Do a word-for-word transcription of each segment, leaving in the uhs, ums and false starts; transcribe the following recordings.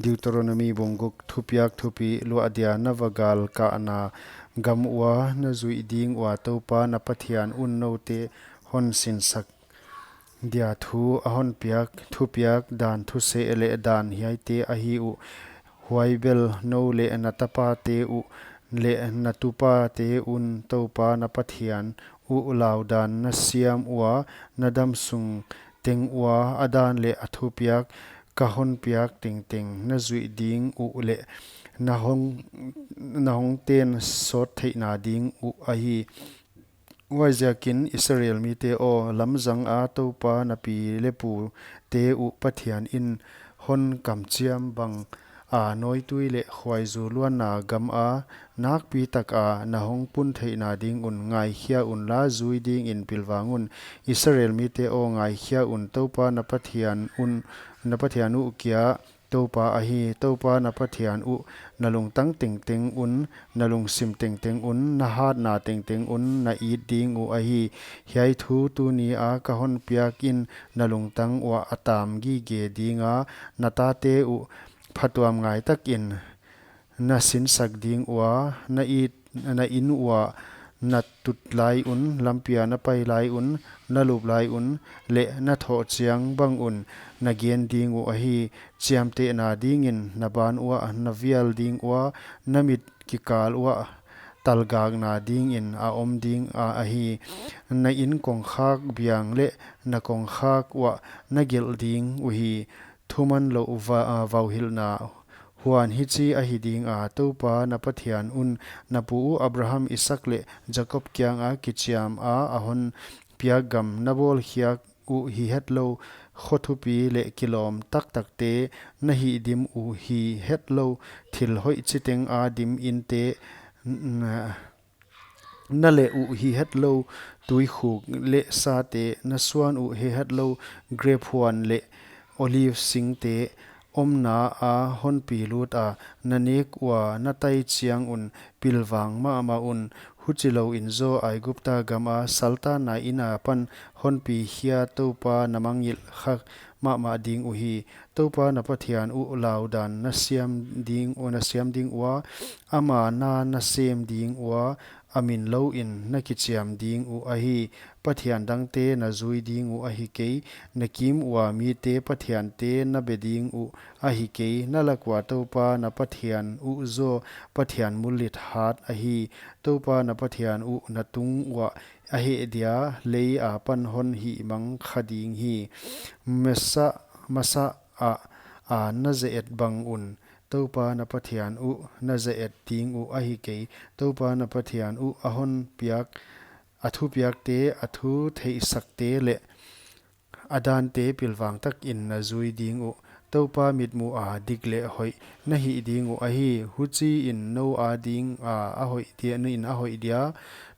Deuteronomi bung guk. Thupiak thupih luah dia na va galkahna gam ua na zuih ding ua Toupa na Pathian un noute hon sinsak dia thu a hon piak thupiak dan thuseh leh dan hiaite ahi uh. Huai bel nou leh na tapate uh leh na tupate un Toupa na Pathian uh laudan na siam ua na damsung teng ua a dan leh a thupiak ka hon piak tengteng na zuih ding uh leh na hong, na hong ten sawt theihna ding uh ahi. Huaiziakin Israel mite aw, lamzang a Toupa na pi leh pute uh Pathian in hon kamchiam bang a nawitui leh khuaizu luanna gam a nakpi tak a na hong pun theihna ding un ngaikhia unla zui dingin pilvang un. Israel mite aw, ngaikhia un, Toupa na Pathian un, na Pathian uh kia Toupa ahi. Toupa na Pathian uh na lungtang tengteng un, na lungsim tengteng un, na hatna tengteng un na it ding uh ahi. Hiai thu tuni a ka hon piak in na lungtang uah a tam gige ding a, na tate uh phatuam ngai takin na sinsak ding ua, na it, na inn uah na tut lai un, lampi a na pai lai un, na lup lai un, leh na thoh chiang bang un na gen ding uh ahi. Chiamtehna dingin na ban uah na vial ding ua, na mit kikal uah talgakna dingin a om ding a ahi. Na inn kongkhak biang leh na kongkhak uah na gelh ding uhi. Thuman louh va-, a, vauhilhna huan hichi ahi ding a, Toupa na Pathian un na pu uh Abraham, Isaak leh Jakob kianga kichiam a a hon piak gam na bawlkhiak uh hihetlou, kho thupi leh kilawm taktakte na hihdim uh hihetlou, thil hoih chiteng a dim inte, n-, na leh uh hihetlou, tuikhuk leh sate na suan uh hihetlou, grep huan leh olive singte omna a hon pi lut a, na nek ua na tai chiang un pilvang mahmah un. Huchilouin zaw Aigupta gam a saltanna inn apan hon pikhia Toupa na mangngilh kha mahmah ding uhi. Toupa na Pathian uh laudan na siam ding u-, na siam ding ua, ama na na sem ding ua, a min louin na kichiam ding uh ahi. Pathian dangte na zui ding uh ahi kei, na kim ua mite pathiante na be ding uh ahi kei. Na lak ua Toupa na Pathian uh zaw Pathian mullit hat ahi. Toupa na Pathian uh na tung uah a heh dia, lei apan hon hihmang kha ding hi. Masa, Masa ah a na ze-et bang un Toupa na Pathian uh na ze-et ding uh ahi kei. Toupa na Pathian uh a hon piak, a thupiakte, a thu theihsakte leh a dante pilvang takin na zui ding uh. Toupa mitmuh a dik leh hoih na hih ding uh ahi. Huchiin nou a ding a, a hoih dia, in a hoih dia,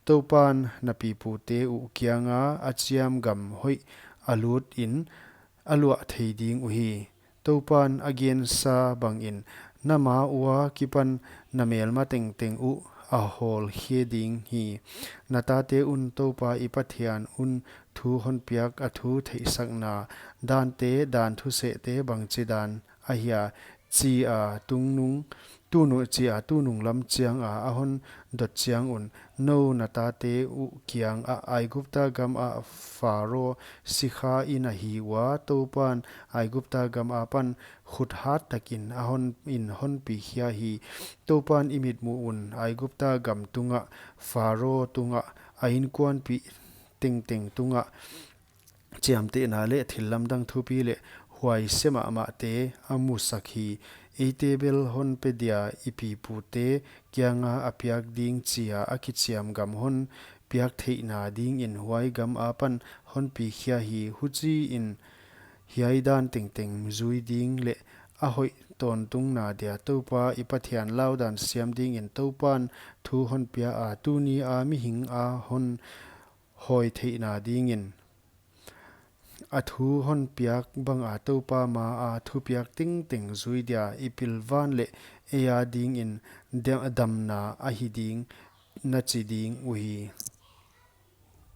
Toupan na pipute uh kianga a chiam gam hoih a lutin a luah thei ding uhi. Toupan a gensa bangin na ma ua kipan na melma tengteng uh a hawlkhia ding hi. Na tate un Toupa i Pathian un thu hon piak a thu theihsakna dante, dan thusehte bangchidan ahia chi a tungnung, tunu-, chi a tunung lam chiang a a hon dot chiang un, nou na tate uh kiangah Aigupta gam ah Pharo sikha i na hi ua, Toupan Aigupta gam apan khut hat takin a hon, in hon pikhia hi. Toupan i mitmuh un Aigupta gam tungah, Pharo tungah, a inkuanpih tengteng tungah, chiamtehna leh thillamdang thupi leh huaise mahmahte a musak hi. Eite bel hon pe dia i pipute kianga a piak ding chi a a kichiam gam hon piak theihna dingin huai gam apan hon pikhia hi. Huchiin hiai dan tengteng zui ding leh a hoih tawntungna dia Toupa i Pathian laudan siam dingin Toupan thu hon pia a, tuni a mihing a hon hawi theihna dingin. A thu hon piak banga Toupa ma a thupiak tengteng zui dia i pilvan leh ei a dingin de-, damna ahi ding na chi ding uhi.